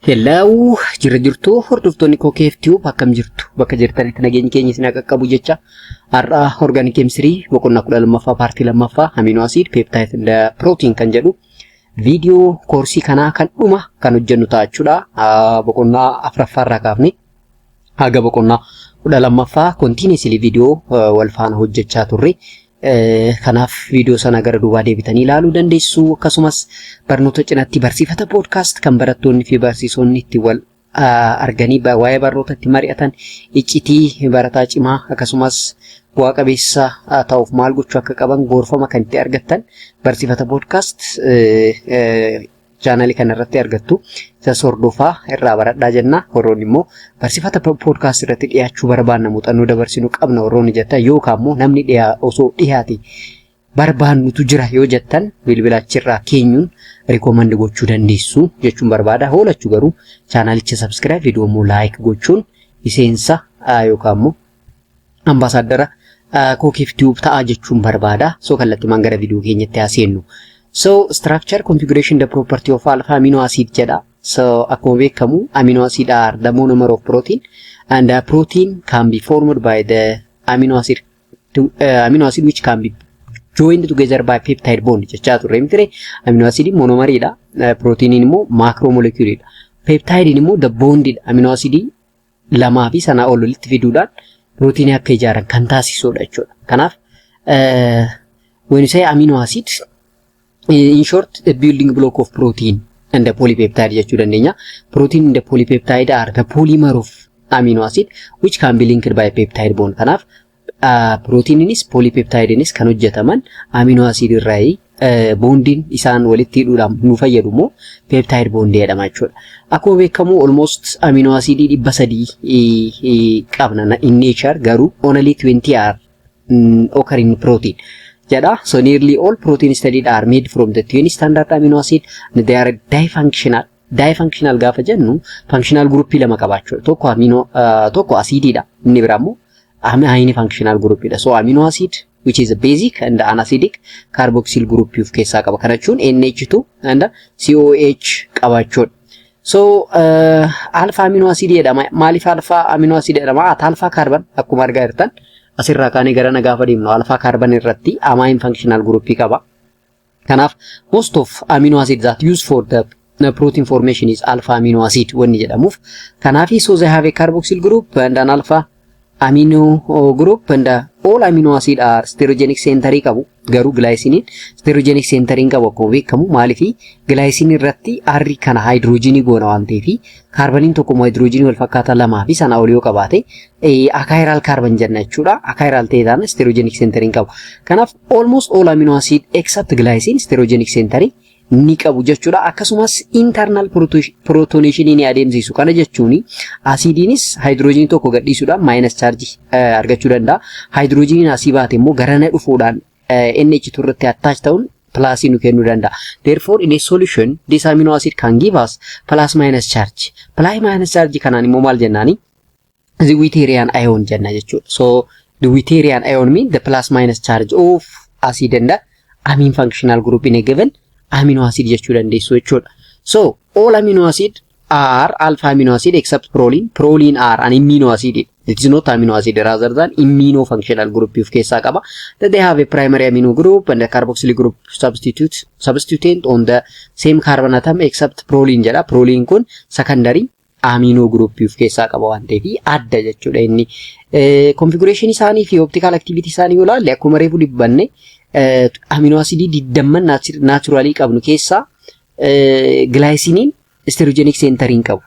Hello, jirra jirtu hordoftoonni Kookeef Tube, akkam jirtu? Bakka jirtanitti nageenyi keenya isin haa qaqqabu jecha, har'a organic chemistry boqonnaa 12ffaa, paartii lammaffaa, amino acid, peptide and protein kan jedhu viidiyoo koorsii kanaa kan dhuma kan hojjennu ta'a jechuudha. Boqonnaa afuraffaa irraa kaafne haga boqonnaa 12ffaa continuously viidiyoo wal faana hojjechaa turre. Kanaaf viidiyoo sana gara duubaa deebitanii ilaaluu dandeessu. Akkasumas barnoota cinatti barsiifata podcast kan barattoonni fi barsiisonni itti wal arganii waa'ee barnoota itti mari'atan, iccitii barataa cimaa akkasumas bu'aa qabeessa ta'uuf maal gochuu akka qaban gorfama kan itti argattan barsiifata podcast chaanalii kana irratti argattu. Isas hordofaa irraa baradhaa jenna. Warroonni immoo barsiifata podcast irratti dhiyaachuu barbaanna, muuxannoo dabarsinuu qabna warroonni jettan, yookaan immoo namni dhiyaa osoo dhiyaate barbaannutu jira yoo jettan, bilbila achirraa keenyuun recommend gochuu dandeessu jechuun barbaada. Hoolachuu garuu chaanalicha subscribe, viidiyoo immoo like gochuun miseensa yookaan immoo ambaasaadara Kookeef Tube ta'aa jechuun barbaada. So kallattiimaan gara viidiyoo keenyatti haa seennu. So structure, configuration, the property of alpha amino acid jedha. So akkuma beekamu amino acid are the monomer of protein, and the protein can be formed by the amino acid to, amino acid which can be joined together by peptide bond jechaa turre miti? Amino acid monomeriidha. Proteiniin immoo macromoleculeidha. Peptidein immoo the bondidha. Amino acid lamaa fi sanaa ol walitti fiduudhaan proteinii akka ijaaran kan taasisudha jechuudha. Kanaaf when you say amino acid, in short, the building block of protein and the polypeptide jechuu dandeenya. Protein and the polypeptide are the polymer of amino acid which can be linked by peptide bond. Kanaaf proteiniinis polypeptidenis kan hojjetaman amino acid irraa, bondiin isaan walitti hidhuudhaan nu fayyadu immoo peptide bondii jedhama jechuudha. Akkuma beekamu almost amino acidii 300 qabna in nature, garuu only 20 are occur in protein jedha. So nearly all protein studied are made from the 20 standard amino acid and they are difunctional. Difunctional gaafa jennu functional groupii lama qabaachuudha. Tokko amino, tokko asiidiidha. Inni biraa immoo amine functional groupidha. So amino acid which is a basic and an acidic carboxyl group of keessaa qaba. Kana jechuun NH2 and COH qabaachuudha. So alpha amino acid jedhama. Maaliif alpha amino acid jedhama? At alpha carbon, akkuma argaa jirtan asirraa kaanee gara gaafa deemnu alpha carbon irratti amine functional group qaba. Kanaaf most of amino acid that used for the protein formation is alpha amino acid wanni jedhamuuf. Kanaaf so they have a carboxyl group and an alpha amino group, and all amino acid are stereogenic center qabu. Garuu glycine stereogenic center qabu akkuma beekamu. Maaliif? Glycine irratti R kana hydrogenii goona waan ta'eef, kaarbaniin tokko hydrogenii wal fakkaataa lamaa fi sanaa ol yoo qabaate achiral carbon jenna jechuudha. Achiral ta'ee taana stereogenic center qabu. Kanaaf almost all amino acid except glycine stereogenic center ni qabu jechuudha. Akkasumas internal protonation ni adeemsisu. Kana jechuun asiidiinis hydrogenii tokko gadhiisuudhaan minus charge argachuu danda'a. Hydrogeniin asii baate immoo garana dhufuudhaan NH2 irratti attach ta'uun plusii nu kennuu danda'a. Therefore, in a solution this amino acid can give us plus minus charge. Plus minus charge kanaan immoo maal jennaani? Zwitterion ion jenna jechuudha. So zwitterion ion mean the plus minus charge of acid and the amine functional group in a given amino acid jechuu dandeessu jechuudha. So all amino acid are alpha amino acid except proline. Proline are an imino acid. It is not amino acid, rather than imino functional group of keessaa qaba. That they have a primary amino group and a carboxyl group substituent on the same carbon atom except proline jedha. Proline kun secondary amino group of keessaa qaba waan ta'eef adda jechuudha inni. Configuration isaanii fi optical activity isaanii yoo ilaalle, akkuma reefu dubbanne, amino acidii 20 naturalii qabnu keessaa glyciniin stereogenic centeriin qabu.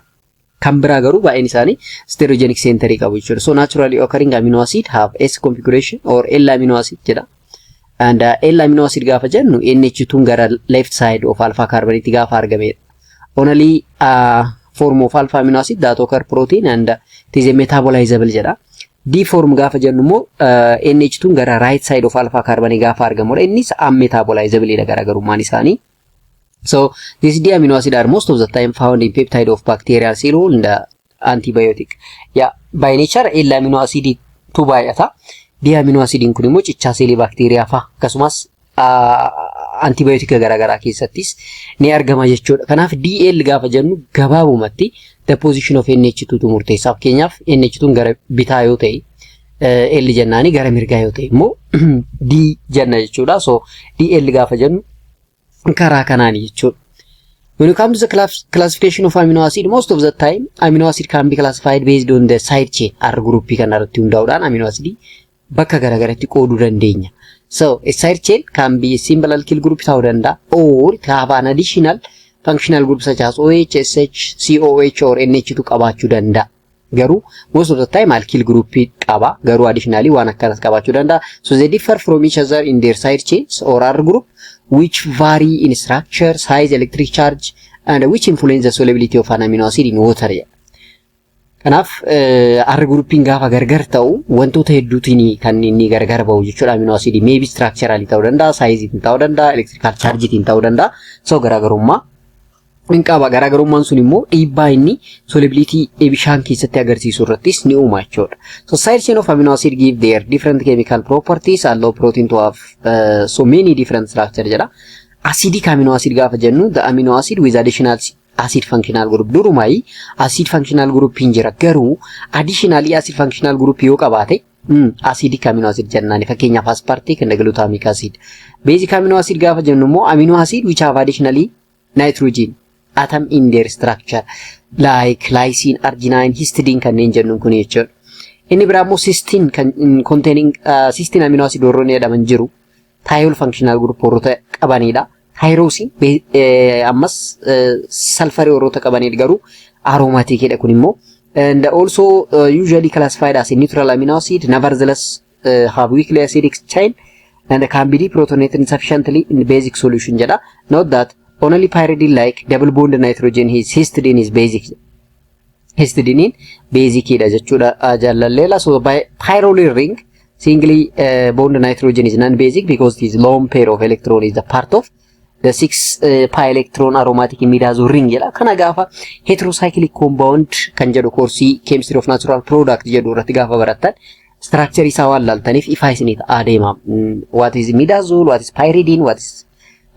Kan biraa garuu baay'een isaanii stereogenic centerii qabu jechuudha. So naturally occurring amino acid have S configuration or L amino acid jedha. And L amino acid gaafa jennu NH2 gara left side of alpha carbonitti gaafa argamedha. Only form of alpha amino acid that occur protein and it is a metabolizable jedha. D form gaafa jennu immoo NH2 gara right side of alpha carbonii gaafa argamudha. Innis unmetabolizable dha garaagarummaan isaanii. So these D amino acid are most of the time found in peptide of bacterial cell wall and antibiotic. Yeah, by nature L amino acid tu baay'ata. D amino acidiin kun immoo cichaa seelii baakteeriyaa fa'a akkasumas Antibiyootika garaagaraa keessattis ni argama jechuudha. Kanaaf DL gaafa jennu gabaabumatti the position of NH2 tu murteessa. Fakkeenyaaf, NH2 gara bitaa yoo ta'e L jennaani, gara mirgaa yoo ta'e immoo D jenna jechuudha. So DL gaafa jennu karaa kanaani jechuudha. When it comes to the classification of amino acid, most of the time amino acid can be classified based on the side chain. R groupii kana irratti hundaa'uudhaan amino acid bakka garaagaratti qooduu dandeenya. So a side chain can be a simple alkyl group ta'uu danda'a, or it have an additional functional group such as OH, SH, COH or NH2 qabaachuu danda'a. Garuu most of the time alkyl group qaba. Garuu additionally waan akkanas qabaachuu danda'a. So they differ from each other in their side chains or R group, which vary in structure, size, electric charge and which influence the solubility of an amino acid in water. Kanaaf R groupiin gaafa gargar ta'u wantoota hedduutiin kan inni gargar ba'u jechuudha amino acid. Maybe structurally ta'uu danda'a, size ta'uu danda'a, electrical charge ta'uu danda'a. So garaagarummaa hin qaba. Garaagarummaan sun immoo dhiibbaa inni solubility bishaan keessatti agarsiisu irrattis ni uuma jechuudha. So side chain of amino acid give their different chemical properties, allow protein to have so many different structure jedha. Acidic amino acid gaafa jennu, the amino acid with additional acid functional group. Durumayi acid functional group hin jira, garuu additionally acid functional group yoo qabaate acidic amino acid jennaani. Fakkeenyaaf, aspartic and glutamic acid. Basic amino acid gaafa jennu immoo amino acid which have additionally nitrogen atom in their structure, like lysine, arginine, histidine kanneen jennuun kun jechuudha. Inni biraa immoo cysteine kan containing cysteine amino acid warroonni jedhaman jiru. Thiol functional group warroota qabanidha. Tyrosine ammas sulfurii warroota qabanidha, garuu aromaticiidha kun immoo. And also usually classified as a neutral amino acid, nevertheless have weakly acidic chain and can be deprotonated sufficiently in basic solution jedha. Note that only pyridine like double bond nitrogen is histidine is basic. Histidine basic dha jechuudha jaallalleela. So by pyrrole ring singly bond nitrogen is non-basic because this lone pair of electron is a part of the six pi electron aromatic imidazole ring jedha. Kana gaafa heterocyclic compound kan jedhu koorsii chemistry of natural product jedhu irratti gaafa barattan structure isaa waan laaltaniif ifaa isinii ta'aa deema. What is imidazole, what is pyridine, what is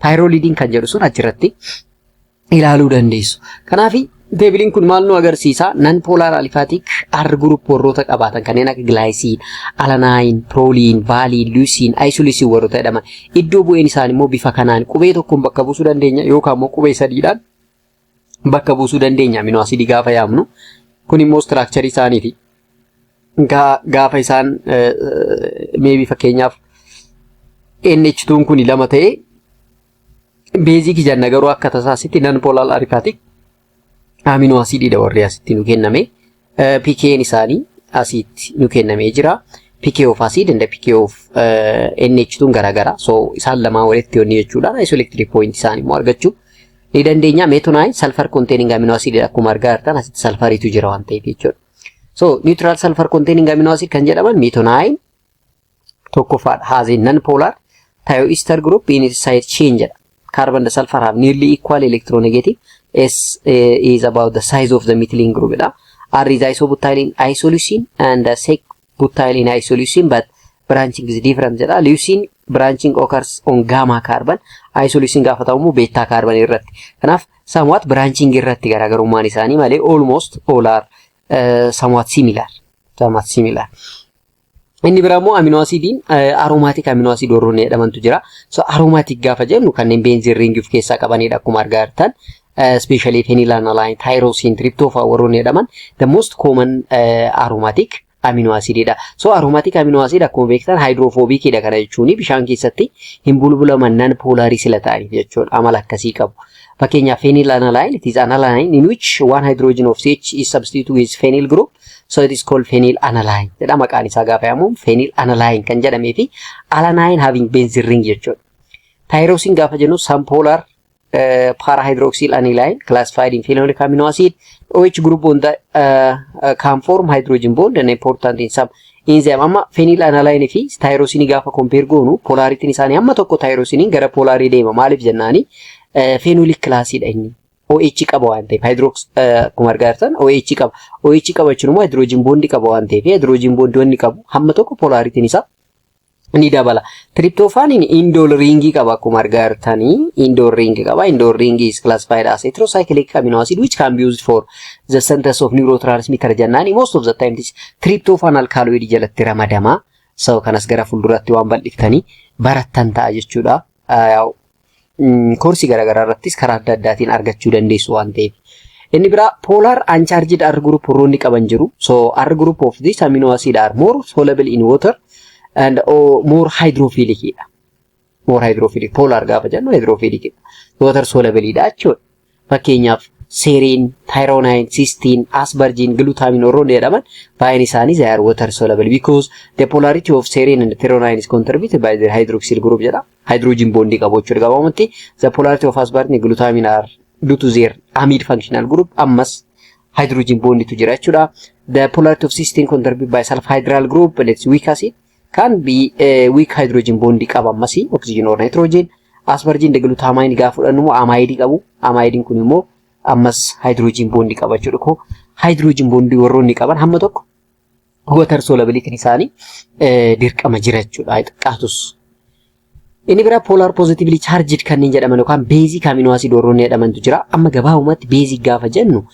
pyrrolidine kan jedhu sun achirratti ilaaluu dandeessu. Kanaaf tableiin kun maal nu agarsiisa? Non polar aliphatic R group warroota qabaatan kanneen akka glycine, alanine, proline, valine, leucine, isoleucine warroota jedhaman. Iddoo bu'een isaanii immoo bifa kanaan qubee tokkoon bakka buusuu dandeenya yookaan immoo qubee sadiidhaan bakka buusuu dandeenya amino acidii gaafa yaamnu. Kun immoo structure isaaniiti. Gaafa isaan maybe fakkeenyaaf NH2 kun lama ta'ee basic jenna, garuu akka tasaasitti non polar aliphatic amino acidiidha warri asitti nu kenname. pK'n isaanii asitti nu kennamee jira. pK of acid and pK of NH2 garaagara. So isaan lamaan walitti yoonni jechuudha. Isoelectric point isaanii immoo argachuu ni dandeenya. Methionine sulfur containing amino acid akkuma argaa jirtan asitti sulfuriitu jira waan ta'eef jechuudha. So neutral sulfur containing amino acid kan jedhaman methionine tokkoffaadha. Has a non-polar thioester group in its side chain jedha. Carbon and sulfur have nearly equal electronegative. S is about the size of the methylene group dha. R is isobutyl in isoleucine and sec butyl in isoleucine, but branching is different jedha. Leucine branching occurs on gamma carbon. Isoleucine gaafa ta'u immoo beta carbon irratti. Kanaaf somewhat branching irratti garaagarummaan isaanii malee almost all are somewhat similar. Somewhat similar. Inni biraa immoo amino acidiin aromatic amino acid warroonni jedhamantu jira. So aromatic gaafa jennu kanneen benzene ring of keessaa qabanidha akkuma argaa jirtan. Especially phenylalanine, tyrosine, tryptophan warroonni jedhaman the most common aromatic amino acididha. So aromatic amino acid akkuma beektan hydrophobicidha. Kana jechuun bishaan keessatti hin bulbulaman, non polarii sila ta'aniif jechuudha. Amala akkasii qabu. Fakkeenyaaf, phenylalanine, it is an alanine in which one hydrogen of CH is substituted with phenyl group, so it is called phenylalanine jedha. Maqaan isaa gaafa yaamamu phenylalanine kan jedhamee fi alanine having benzene ring jechuudha. Tyrosine gaafa jennu some polar parahydroxyl aniline classified in phenolic amino acid. OH group on the can form hydrogen bond and important in some enzyme. Amma phenylalanine fi tyrosine gaafa compare goonu polaritiin isaanii amma tokko tyrosine gara polarii deema. Maaliif jennaani, phenolic classiidha inni. OH qaba waan ta'eef, hydrox akkuma argaa jirtan OH qaba. OH qaba jechuun immoo hydrogen bond qaba waan ta'eef, hydrogen bond wanni qabu hamma tokko polaritiin isaa Ni dabala. Tryptophaniin indole ringii qaba akkuma argaa jirtanii indole ringii qaba. Indole ringii is classified as heterocyclic amino acid which can be used for the synthesis of neurotransmitter jennaani most of the time this tryptophan alkaloid jalatti ramadama. So kanas gara fuulduratti waan bal'iftanii barattan ta'a jechuudha. Koorsii garaagaraa irrattis karaa adda addaatiin argachuu dandeessu waan ta'eef. Inni biraa polar uncharged R group warroonni qaban jiru. So R group of this amino acid are more soluble in water and more hydrophilic dha. More hydrophilic polar gaafa jennu hydrophilic dha. Water soluble dha jechuudha. Fakkeenyaaf serine, threonine, cysteine, asparagine, glutamine warroonni jedhaman baay'een isaanii they are water soluble because the polarity of serine and threonine is contributed by the hydroxyl group jedha. Hydrogen bond qabu jechuudha. Gabaabumatti the polarity of asparagine and glutamine are due to their amide functional group ammas hydrogen bond tu jira jechuudha. The polarity of cysteine contributed by sulfhydryl group and its weak acid can be a weak hydrogen bond qaba ammas oxygen or nitrogen. Asparagine and glutamine gaafa fudhannu immoo amide qabu. Amide kun immoo ammas hydrogen bond qaba jechuudha. Ko hydrogen bond warroonni qaban hamma tokko water solubility isaanii dirqama jira jechuudha. Xiqqaatus. Inni biraa polar positively charged kanneen jedhaman yookaan basic amino acid warroonni jedhamantu jira. Amma gabaabumatti basic gaafa jennu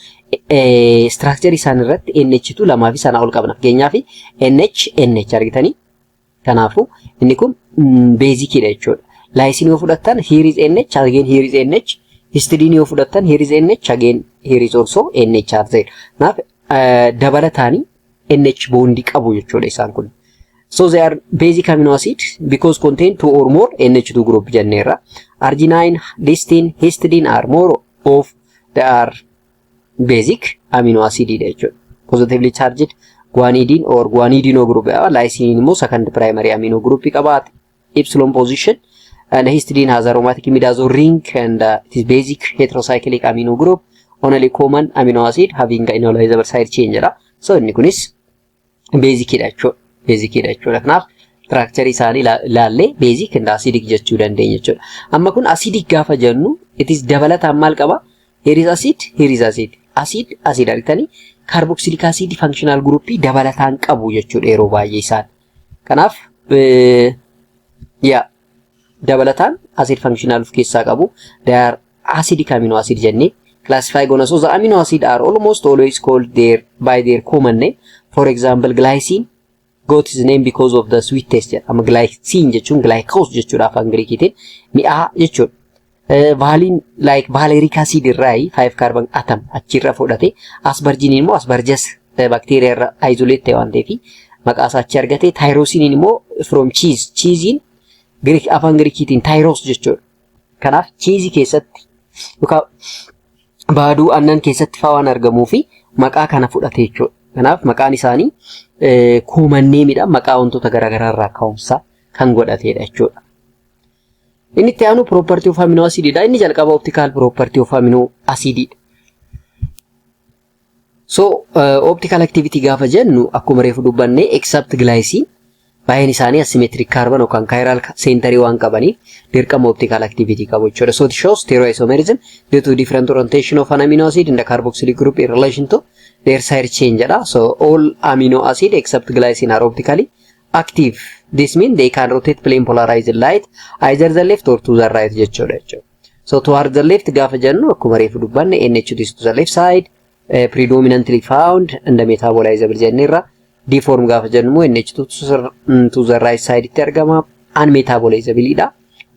structure isaan irratti NH2 lamaa fi sanaa ol qabna. Fakkeenyaaf NH NH argitanii. Kanaafuu inni kun basicidha jechuudha. Lysine yoo fudhattan here is NH, again here is NH. Histidine yoo fudhattan here is NH, again here is also NH are there. Kanaaf dabalataanii NH bondii qabu jechuudha isaan kun. So they are basic amino acid because contain two or more NH2 group jenneerra. Arginine, lysine, histidine are more of they are basic amino acid jechuudha. Positively charged guanidine or guanidino group lysine immoo second primary amino group qabaate epsilon position and histidine has aromatic imidazole ring and it is basic heterocyclic amino group, only common amino acid having enolizable side chain jedha. So inni kunis basicidha jechuudha. Basicidha jechuudha. Kanaaf structure isaanii ilaallee basic and acidic jechuu dandeenya jechuudha. Amma kun acidic gaafa jennu it is dabalataan maal qaba? Here is acid, here is acid. Acid, acid argitanii carboxylic acid functional group dabalataan qabu jechuudha yeroo baay'ee isaan. Kanaaf yaa dabalataan acid functional of keessaa qabu. They are acidic amino acid jennee classify goona. So the amino acid are almost always called their by their common name. For example, glycine got its name because of the sweet taste jedha. Amma glycine jechuun glycose jechuudha afaan Giriikiitiin mi'aa jechuudha. Valine like valeric acid irraa 5 carbon atom achirra fudhate. Asparagine immoo Aspergillus bacteria irra isolate ta'e waan ta'eef maqaa isaa achi argate. Tyrosine immoo from cheese. Cheesein Greek afaan Giriikiitiin tyros jechuudha. Kanaaf cheeseii keessatti yookaan baaduu aannan keessatti fa'aa waan argamuu fi maqaa kana fudhate jechuudha. Kanaaf maqaan isaanii common nameidha. Maqaa wantoota garaagaraa irraa ka'umsa kan godhatedha jechuudha. Inni itti aanu property of amino acididha. Inni jalqaba optical property of amino acididha. So optical activity gaafa jennu akkuma reefu dubbanne except glycine baay'een isaanii asymmetric carbon yookaan chiral centerii waan qabaniif dirqama optical activity qabu jechuudha. So it shows stereoisomerism due to different orientation of an amino acid in the carboxylic group in relation to their side chain jedha. So all amino acid except glycine are optically active. This means they can rotate plane polarized light either the left or to the right jechuudha. So toward the left gaafa jennu akkuma reefu dubbanne NH2 is to the left side predominantly found and metabolizable jenneerra. D form gaafa jennu immoo NH2 to the right side itti argama. Unmetabolizable dha.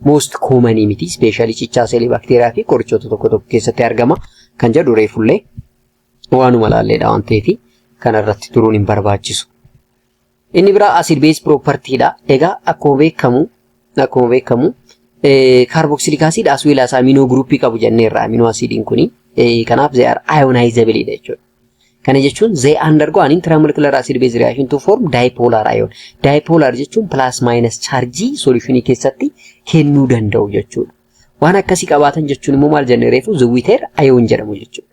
Most common miti, especially cichaa seelii baakteeriyaa fi qorichoota tokko tokko keessatti argama kan jedhu reefullee waanuma laalleedha waan ta'eef kanarratti turuun hin barbaachisu. Inni biraa acid base property dha. Egaa akkuma beekamu carboxylic acid as well as amino group qabu jenneerra amino acidiin kuni. Kanaaf they are ionizable dha jechuudha. Kana jechuun they undergo an intramolecular acid base reaction to form dipolar ion. Dipolar jechuun plus minus charge solutionii keessatti kennuu danda'u jechuudha. Waan akkasii qabaatan jechuun immoo maal jennee reefu zwitter ion jedhamu jechuudha.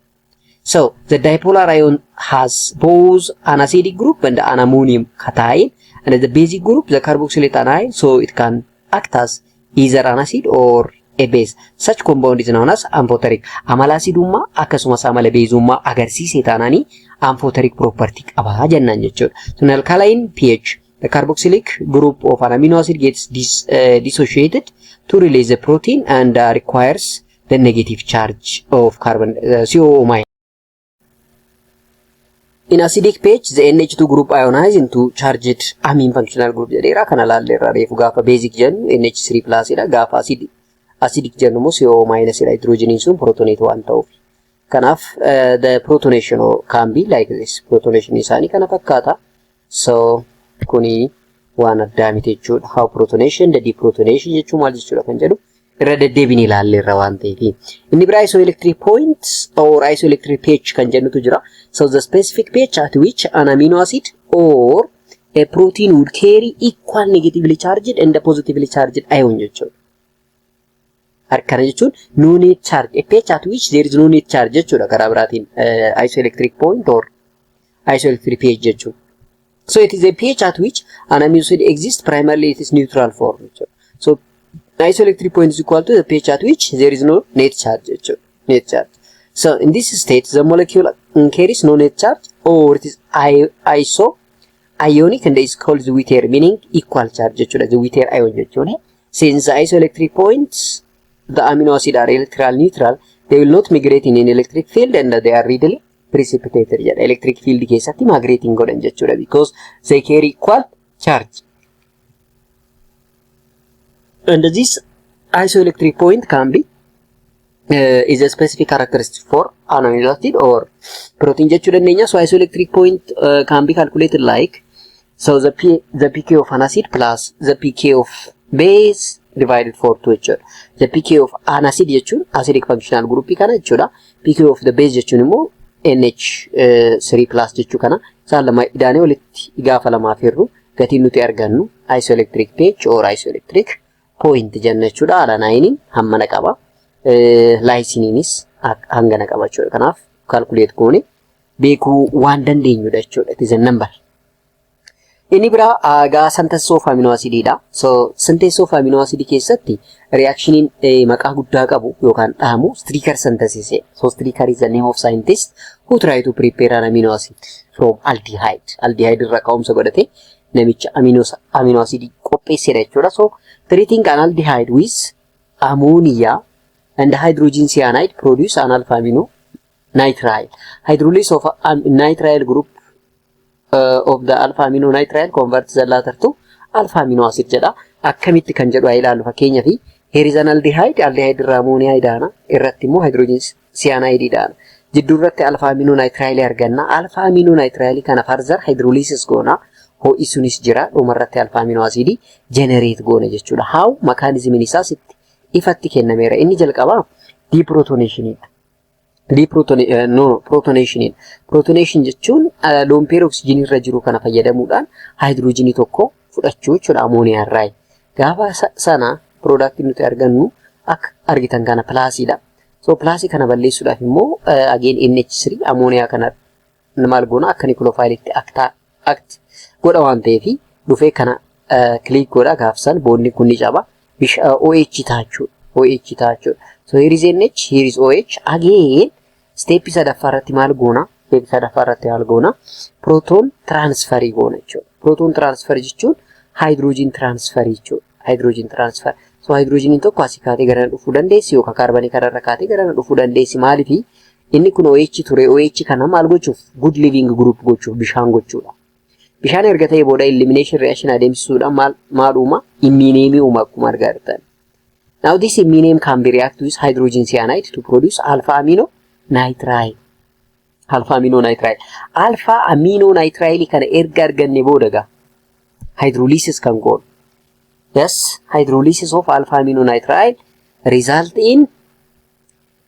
So the dipolar ion has both an acidic group and an ammonium cation, and the basic group, the carboxylate anion, so it can act as either an acid or a base. Such compound is known as amphoteric. Amala asidummaa akkasumas amala beezummaa agarsiisee taanaanii amphoteric property qaba jennaan jechuudha. Sun alkaline pH The carboxylic group of an amino acid gets dissociated to release the protein and requires the negative charge of carbon COO minus. In acidic pH, the NH2 group ionize into charged amine functional group jedheera. Kana laalleerra reefu. Gaafa basic jennu NH3 plus dha. Gaafa acidic jennu immoo COO minus dha. Hydrogeniin sun protonate waan ta'uuf. Kanaaf the protonation can be like this. Protonation isaanii kana fakkaata. So kuni waan addaa miti jechuudha. How protonation, the deprotonation jechuun maal jechuudha kan jedhu irra deddeebiin ilaalleerra waan ta'eef. Inni biraa isoelectric points or isoelectric pH kan jennutu jira. So the specific pH at which an amino acid or a protein would carry equal negatively charged and positively charged ion jechuudha. Kana jechuun no net charge, a pH at which there is no net charge jechuudha karaa biraatiin isoelectric point or isoelectric pH jechuudha. So it is a pH at which an amino acid exists primarily it is neutral form jechuudha. So isoelectric point is equal to the pH at which there is no net charge jechuudha. Net charge. So in this state the molecule carries no net charge or it is iso ionic and is called zwitter, meaning equal charge jechuudha. Zwitter ion jechuudha. Since the isoelectric points the amino acid are electrical neutral, they will not migrate in an electric field and they are readily precipitated jedha. Electric field keessatti migrating godhan jechuudha because they carry equal charge. And this isoelectric point can be is a specific characteristic for an amino acid or protein jechuu dandeenya. So isoelectric point can be calculated like so the pK of an acid plus the pK of base divided for 2 jechuudha. The pK of an acid jechuun acidic functional group kana jechuudha. pK of the base jechuun immoo NH3 plus jechuu kana isaan lama idaanee walitti gaafa lamaaf hirru gatiin nuti argannu isoelectric pH or isoelectric point jenna jechuudha. Alanine hammana qaba. Lysiniinis hangana qaba jechuudha. Kanaaf calculate goone beekuu waan dandeenyudha jechuudha. It is a number. Inni biraa gaa synthesis of amino acidiidha. So synthesis of amino acid keessatti reactioniin maqaa guddaa qabu yookaan dhahamu Strecker synthesis. So Strecker is the name of scientist who try to prepare an amino acid from aldehyde. Aldehyde irraa ka'umsa godhate namicha amino acid qopheessedha jechuudha. So treating an aldehyde with ammonia and hydrogen cyanide produce an alpha amino nitrile. Hydrolysis of nitrile group of the alpha amino nitrile converts the latter to alpha amino acid jedha. Akkamitti kan jedhu haa ilaallu. Fakkeenyaaf, here is an aldehyde, aldehyde irraa ammonia idaana, irratti immoo hydrogen cyanide idaana. Jidduu irratti alpha amino nitrile arganna. Alpha amino nitrile kana further hydrolysis goona. Ho'isuunis jira. Dhuma irratti alpha amino acid generate goona jechuudha. How mechanism isaa sitti ifatti kennameera. Inni jalqabaa deprotonationidha. No, protonation. Protonation jechuun lone pair oxygen irra jiru kana fayyadamuudhaan hydrogenii tokko fudhachuu jechuudha ammooniyaa irraa. Gaafa sana product nuti argannu akka argitan kana plusiidha. So plusii kana balleessuudhaaf immoo again NH3 ammooniyaa kana maal goona? Akka nucleophileitti act godha waan ta'eef dhufee kana click godha. Gaafsan bondni kun ni caba. OH ta'a jechuudha. OH ta'a jechuudha. So here is NH, here is OH. Again, step sadaffaa irratti maal goona? Step sadaffaa irratti maal goona? Proton transfer goona jechuudha. Proton transfer jechuun hydrogen transfer jechuudha. Hydrogen transfer. So hydrogeniin tokko asii kaatee gara dhufuu dandeessi yookaan kaarbanii kanarra kaatee gara dhufuu dandeessi. Maaliifi? Inni kun OH ture. OH kana maal gochuuf? Good leaving group gochuuf, bishaan gochuudha. Bishaan erga ta'e booda elimination reaction adeemsisuudhaan maal uuma? Iminiumii uuma akkuma argaa jirtan. Now this iminium can be react with hydrogen cyanide to produce alpha amino nitrile. Alpha amino nitrile. Alpha amino nitrile kana erga arganne booda gaa hydrolysis kan goonu. Yes, hydrolysis of alpha amino nitrile result in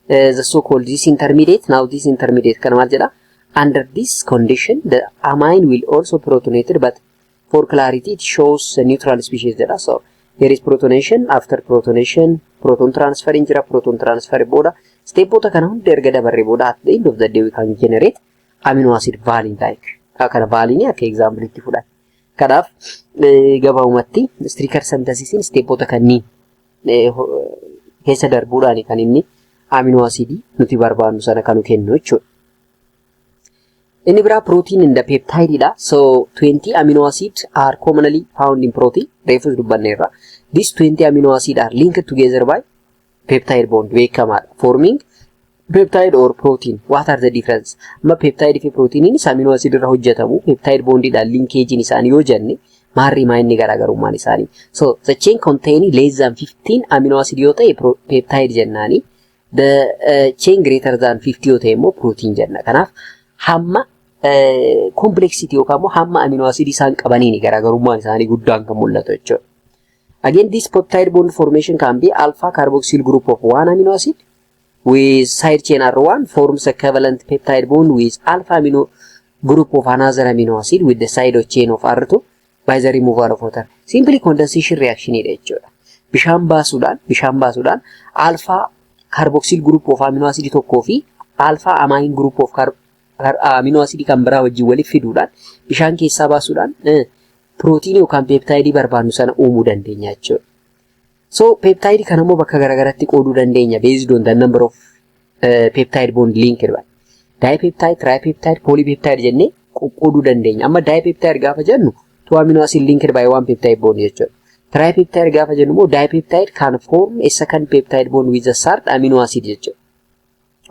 the so called this intermediate. Now this intermediate kana maal jedha? Under this condition the amine will also protonated, but for clarity it shows a neutral species jedha. So there is protonation. After protonation, proton transfer in jira. Proton transfer booda stepoota kana hunda erga dabarre booda at the end of the day we can generate amino acid valine, like kana valine akka example itti fudhan. Kanaaf gabaabumatti Strecker synthesisiin stepoota kanneen keessa darbuudhaan kan inni amino acidii nuti barbaannu sana kan nu kennu jechuudha. Inni biraa protein and peptide dha. So 20 amino acids are commonly found in protein. Reefus dubbanneerra. These 20 amino acids are linked together by peptide bond beekamaadha. Forming peptide or protein. What are the difference? Amma peptide fi proteiniinis amino acid irra hojjetamu. Peptide bondiidhaan linkagein isaanii yoo jenne maarri maa inni garaagarummaan isaanii? So the chain contain less than 15 amino acid yoo ta'e peptide jennaani. The chain greater than 50 yoo ta'e immoo protein jenna. Kanaaf hamma complexity yookaan immoo hamma amino acid isaan qabaniini garaagarummaan isaanii guddaan kan mul'atu jechuudha. Again, this peptide bond formation can be alpha carboxyl group of one amino acid with side chain R1 forms a covalent peptide bond with alpha amino group of another amino acid with the side chain of R2 by the removal of water. Simply condensation reaction dha jechuudha. Bishaan baasuudhaan alpha carboxyl group of amino acid tokkoo fi alpha amine group of amino acid kan biraa wajjin walitti fiduudhaan bishaan keessaa baasuudhaan pirootiinii yookaan peptideii barbaannu sana uumuu dandeenya jechuudha. So peptideii kana immoo bakka garaagaraatti qooduu dandeenya based on the number of peptide bond linked by. Dipeptide, tripeptide, polypeptide jennee qoqqooduu dandeenya. Amma dipeptide gaafa jennu two amino acid linked by one peptide bond jechuudha. Tripeptide gaafa jennu immoo dipeptide can form a second peptide bond with the third amino acid jechuudha.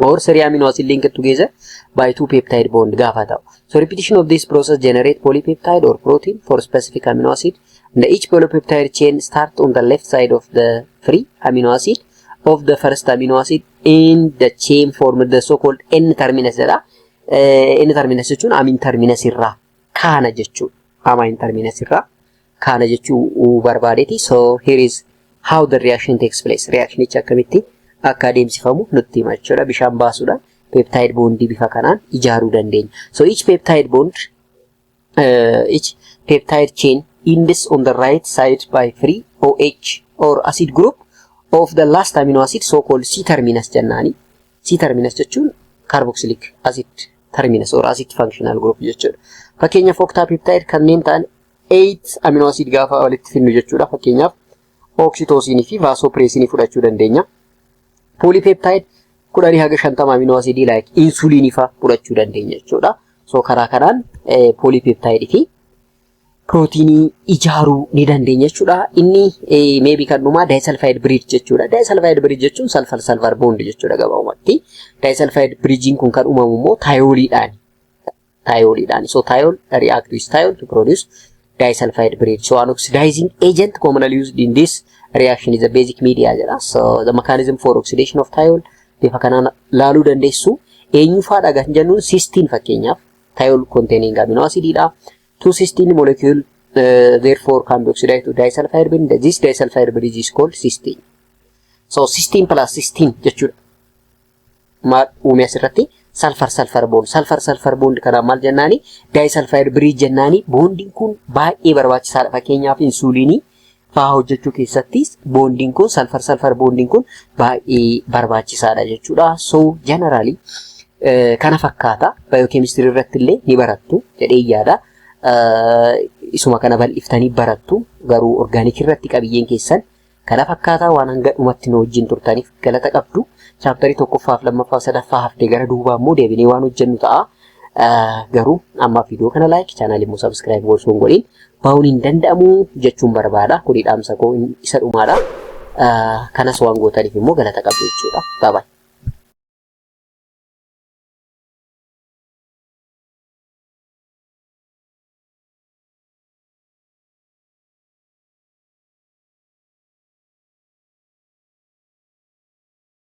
Or three amino acid linked together by two peptide bond gaafa ta'u. So repetition of this process generate polypeptide or protein for specific amino acid. And each polypeptide chain start on the left side of the free amino acid of the first amino acid in the chain formed the so-called N terminus jedha. N terminus jechuun amine terminus irraa kaana jechuudha. Amine terminus irraa kaana jechuu barbaadeeti. So here is how the reaction takes place. Reactionichi akkamitti akka adeemsifamu nutti hima jechuudha. Bishaan baasuudhaan peptide bondii bifa kanaan ijaaruu dandeenya. So each peptide chain ends on the right side by free OH or acid group of the last amino acid, so called C terminus jennaani. C terminus jechuun carboxylic acid terminus or acid functional group jechuudha. Fakkeenyaaf, octapeptide kanneen ta'an 8 amino acid gaafa walitti finnu jechuudha. Fakkeenyaaf, oxytocinii fi vasopressinii fudhachuu dandeenya. Polypeptide 10 haga 50 amino acidii like insulinii fa'aa fudhachuu dandeenya jechuudha. So karaa kanaan polypeptide fi pirootiinii ijaaruu ni dandeenya jechuudha. Inni maybe kan dhumaa disulfide bridge jechuudha. Disulfide bridge jechuun sulfur sulfur bond jechuudha gabaabumatti. Disulfide bridgein kun kan uumamu immoo thioliidhaani. Thioliidhaani. So thiol react with thiol to produce disulfide bridge. So an oxidizing agent commonly used in this reaction is a basic media jedha. So the mechanism for oxidation of thiol bifa kanaan laaluu dandeessu. Eenyufaadha kan jennuun, cysteine fakkeenyaaf thiol containing amino acididha. Two cysteine molecule therefore can be oxidized to disulfide bridge. This disulfide bridge is called cysteine. So cysteine plus cysteine jechuudha. Maal uume asirratti? Sulfur sulfur bond. Sulfur sulfur bond kanaan maal jennaani? Disulfide bridge jennaani. Bondiin kun baay'ee barbaachisaadha. Fakkeenyaaf, insuliinii fa'aa hojjechuu keessattis bondiin kun, sulfur sulfur bondiin kun baay'ee barbaachisaadha jechuudha. So generally kana fakkaata. Biochemistry irratti illee ni barattu jedhee yaada. Isuma kana bal'iftanii barattu, garuu organic irratti qabiyyeen keessan kana fakkaataa. Waan hanga dhumatti nu wajjin turtaniif galata qabdu. Chapterii tokkoffaaf, lammaffaa, sadaffaa haftee gara duubaa immoo deebinee waan hojjennu ta'a. Garuu ammaaf viidiyoo kana like, channelii immoo subscribe osoo hin godhin bahuun hin danda'amu jechuun barbaada. Kuni dhaamsa koo isa dhumaadha. Kanas waan gootaniif immoo galata qabdu jechuudha. Bye bye.